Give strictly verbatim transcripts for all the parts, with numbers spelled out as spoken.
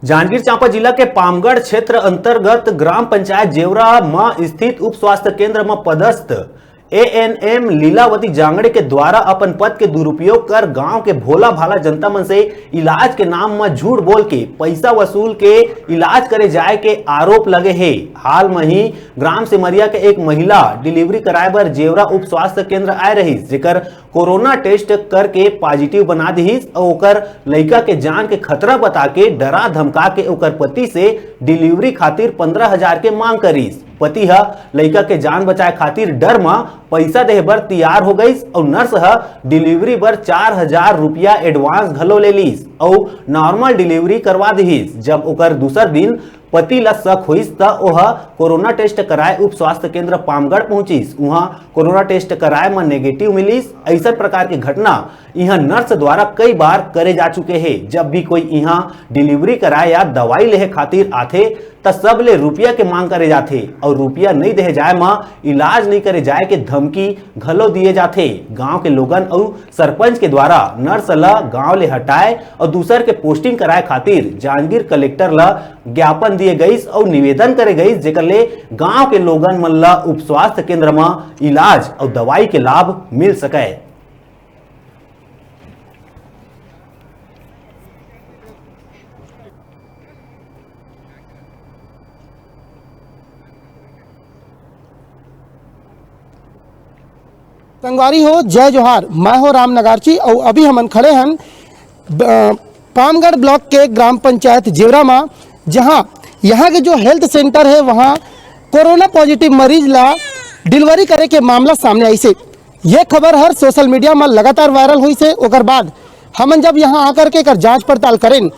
जांजगीर चांपा जिला के पामगढ़ क्षेत्र अंतर्गत ग्राम पंचायत जेवरा म स्थित उप स्वास्थ्य केंद्र म पदस्थ एएनएम लीलावती जांगड़े के द्वारा अपन पद के दुरुपयोग कर गांव के भोला भाला जनता मन से इलाज के नाम म झूठ बोल के पैसा वसूल के इलाज करे जाए के आरोप लगे हे। हाल म ही ग्राम सेमरिया के एक महिला डिलीवरी कराए बर जेवरा उप स्वास्थ्य केंद्र आए रहिस, जेकर कोरोना टेस्ट करके पॉजिटिव बना दिहिस अउ ओकर लइका के जान के खतरा बता के डरा धमका के ओकर पति से डिलीवरी खातिर पंद्रह हजार के मांग करिस। पति ह लइका के जान बचाए खातिर डर म पइसा देहे बर तियार हो गइस अउ नर्स ह डिलीवरी बर चार हजार रुपया एडवांस घलो ले लिस अउ नॉर्मल डिलीवरी करवा दिहिस। जब ओकर दूसर दिन पति ल शक होइस त ओह कोरोना टेस्ट कराए उप स्वास्थ्य केंद्र पामगढ़ पहुंचिस। उहां कोरोना टेस्ट कराए म नेगेटिव मिलिस। अइसन प्रकार के घटना इहां नर्स द्वारा कई बार करे जा चुके हे। जब भी कोई इहां डिलीवरी कराए या दवाई लेहे खातिर आथे, त सबले रुपया के मांग करे जाथे अउ रुपया नइ देहे जाए म इलाज नइ करे जाए के धमकी घलो दिए जाथे। गांव के लोगन अउ सरपंच के द्वारा नर्स ल गांव ले हटाए अउ दूसर के पोस्टिंग कराए खातिर जांजगीर कलेक्टर ल ज्ञापन दिए गइस अउ निवेदन करे गइस, जेकर ले गांव के लोगन मन ल उप स्वास्थ्य केंद्र म इलाज अउ दवाई के लाभ मिल सकय। संगवारी हो, जय जोहार। मैं हो राम नगारची अउ अभी हमन खड़े हन ब-, पामगढ़ ब्लॉक के ग्राम पंचायत जेवरा म, जहां यहां के जो हेल्थ सेंटर हे, वहां कोरोना पॉजिटिव मरीज ला डिलीवरी करे के मामला सामने आइस हे। ये खबर हर सोशल मीडिया म लगातार वायरल होइस हे। ओकर बाद हमन जब यहां आकर के एकर जांच पड़ताल करेन,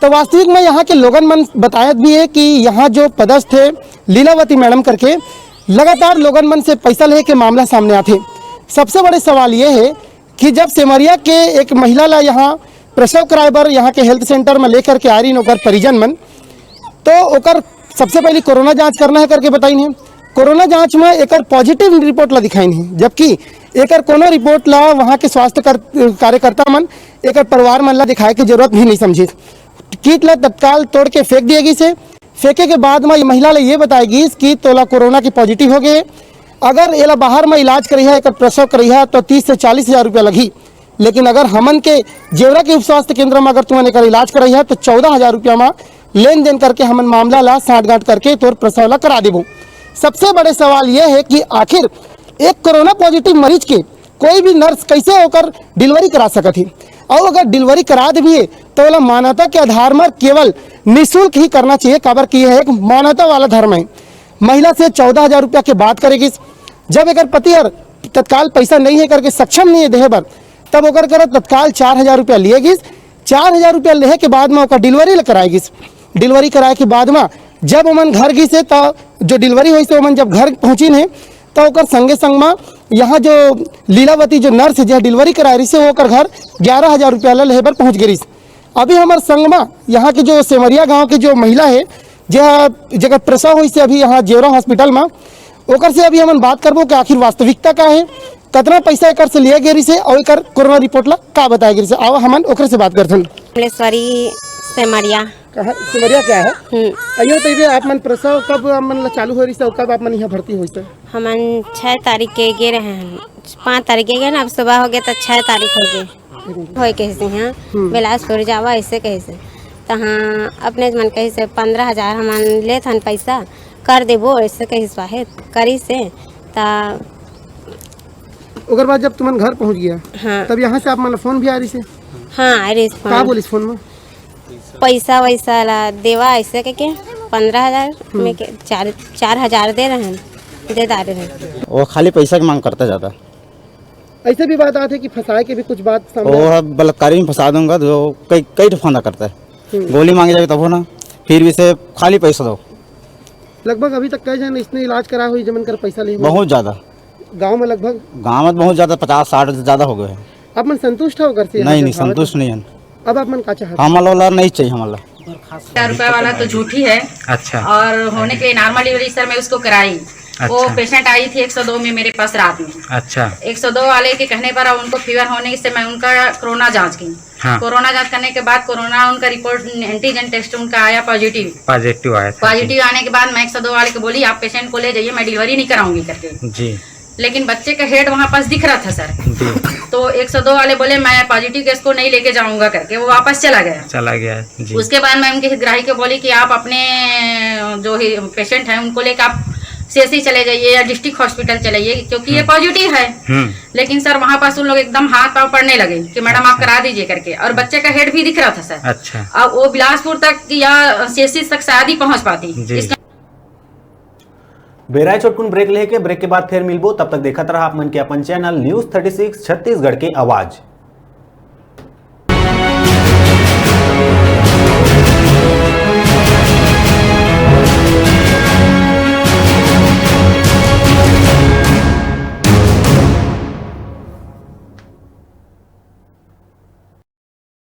तो वास्तविक में यहां के लोगन मन बतायत भी हे कि यहां जो पदस्थ हे लीलावती मैडम करके, लगातार लोगन मन से पैसा लेहे के मामला सामने आथे। सबसे बड़े सवाल ये हे कि जब सेमरिया के एक महिला ला यहां प्रसव कराए बर यहां के हेल्थ सेंटर म लेकर के आए रहिन ओकर परिजन मन, तो ओकर सबसे पहले कोरोना जांच करना हे करके बताइन हे। कोरोना जांच म एकर पॉजिटिव रिपोर्ट ला दिखाइन हे, जबकि एकर कोनो रिपोर्ट ला वहां के स्वास्थ्य कर-, कार्यकर्ता मन एकर परिवार मन ला दिखाए के जरूरत भी नहीं समझिस। किट ला तत्काल तोड़ के फेंक दिए गिस हे। फेंके के बाद म ये महिला ला ये बताए गिस कि तोला कोरोना के पॉजिटिव हो गए हे, अगर एला बाहर म इलाज करइहा, एकर प्रसव करइहा, तो तीस से चालीस हजार रुपया लगही। लेकिन अगर हमन के जेवरा के उप स्वास्थ्य केंद्र म अगर तुमन एकर इलाज करइहा, तो चौदह हजार रुपया म लेन देन करके हमन मामला ला सांठगांठ करके तोर प्रसव ला करा देबो। सबसे बड़े सवाल ये हे कि आखिर एक कोरोना पॉजिटिव मरीज के कोई भी नर्स कैसे ओकर डिलीवरी करा सकत हे, अउ अगर डिलीवरी करा देबे, तो ओला मानवता के आधार म केवल निःशुल्क ही करना चाहिए, काबर कि यह एक मानवता वाला धर्म हे। महिला से चौदह हजार रुपया के बात करे गिस। जब एकर पति हर तत्काल पैसा नहीं हे करके सक्षम नहीं हे देहे बर, तब ओकर करा तत्काल चार हजार रुपया लिए गिस। चार हजार रुपया लेहे के बाद म ओकर डिलीवरी ल कराए गिस। डिलीवरी कराए के बाद म जब ओमन घर गिस हे, त जो डिलीवरी होइस हे, ओमन जब घर पहुंचिन हे, त ओकर संगे संग म यहाँ जो लीलावती जो नर्स हे, जे डिलीवरी कराए रहिस हे, ओकर घर ग्यारह हजार रुपया ल लेहे बर पहुंच गे रहिस। अभी हमर संग म यहाँ के जो सेमरिया गांव के जो महिला हे, जे, जेकर प्रसव होइस हे अभी यहाँ जेवरा हॉस्पिटल म, ओकर से अभी हमन बात करबो कि आखिर वास्तविकता का हे, कतना पैसा एकर से लिया गे रहिस हे अउ एकर कोरोना रिपोर्ट ला का बताया गे रहिस हे। आओ हमन ओकर से बात करथन। कमलेश्वरी सेमरिया। कहाँ, सेमरिया क्या है? हम्म। अइयो तो ये आप मन प्रसव कब आप मन ला चालू हो रहिस हे, कब आप मन यहाँ भर्ती होइस हे? हमन छह तारीख के गे रहे हन, पाँच तारीख के गे ना, अब सुबह हो गया तो छह तारीख हो गए। होए कहिस हे, हाँ, हम्म। बिलासपुर जावा, ऐसे कहिस हे। तो हाँ, अपने मन कहिस हे, "पंद्रह हजार हमन लेत हन पैसा, कर देबो," ऐसे कहिस हे, करिस हे। तो ओकर बाद जब तुमन घर पहुँच गया, हाँ। तब यहाँ से आप मन ला फोन भी आ रहिस हे? हाँ, आ रहिस का फोन। बोलिस फोन में? पैसा वैसा ला देवा ऐसे कहिके पंद्रह हजार हम्म। में के चार, चार हजार दे रहे हैं, दे डारे हैं। वो खाली पैसा की मांग करता ज्यादा। ऐसे भी बात आते कि फंसाए के भी कुछ बात सामने वो है, बलात्कारी में फंसा दूंगा, जो कई, कई ठो फंदा करता है। हम्म। गोली मांगे जावे तब हो ना, फिर भी से खाली पैसा दो। लगभग अभी तक कई जन इसने इलाज करा हुई, जमन कर पैसा ले हुए? बहुत ज्यादा। गांव में लगभग? गांव में बहुत ज्यादा, पचास साठ ज्यादा हो गए हैं। आप मन संतुष्ट हो ओकर से? नहीं, यहाँ नहीं, जो भावत संतुष्ट नहीं है। अब आप मन का चाहत? हमला वाला नहीं चाहिए हमला। हजार रुपए वाला तो झूठी है। अच्छा। और होने के लिए नॉर्मल डिलीवरी सर मैं उसको कराई। वो अच्छा। पेशेंट आई थी एक सौ दो में मेरे पास रात में। अच्छा। एक सौ दो वाले के कहने पर उनको फीवर होने से मैं उनका कोरोना जांच की। हाँ। कोरोना जांच करने के बाद कोरोना उनका रिपोर्ट, एंटीजन टेस्ट उनका आया पॉजिटिव। पॉजिटिव आया था। पॉजिटिव आने के बाद मैं एक सौ दो वाले को बोली, आप पेशेंट को ले जाइए, मैं डिलीवरी नहीं कराऊंगी करके। जी। लेकिन बच्चे का हेड वहाँ पास दिख रहा था सर। जी। तो एक सौ दो वाले बोले, मैं पॉजिटिव केस को नहीं लेके जाऊंगा करके वो वापस चला गया। चला गया। जी। उसके बाद मैं उनके हितग्राही को बोली कि आप अपने जो ही पेशेंट हैं उनको लेकर आप सीएससी चले जाइए या डिस्ट्रिक्ट हॉस्पिटल चले जाइए, क्योंकि ये पॉजिटिव है। हम्म। लेकिन सर वहाँ पास उन लोग एकदम हाथ पाँव पड़ने लगे कि मैडम आप अच्छा। करा दीजिए करके, और बच्चे का हेड भी दिख रहा था सर। अच्छा। अब वो बिलासपुर तक या सीएससी तक शायद ही पहुँच पाती। जी। इसका बेरा ए छोटकुन ब्रेक लेके, ब्रेक के बाद फिर मिलबो। तब तक देखत रहा आप मन के अपन channel news thirty six Chhattisgarh के आवाज।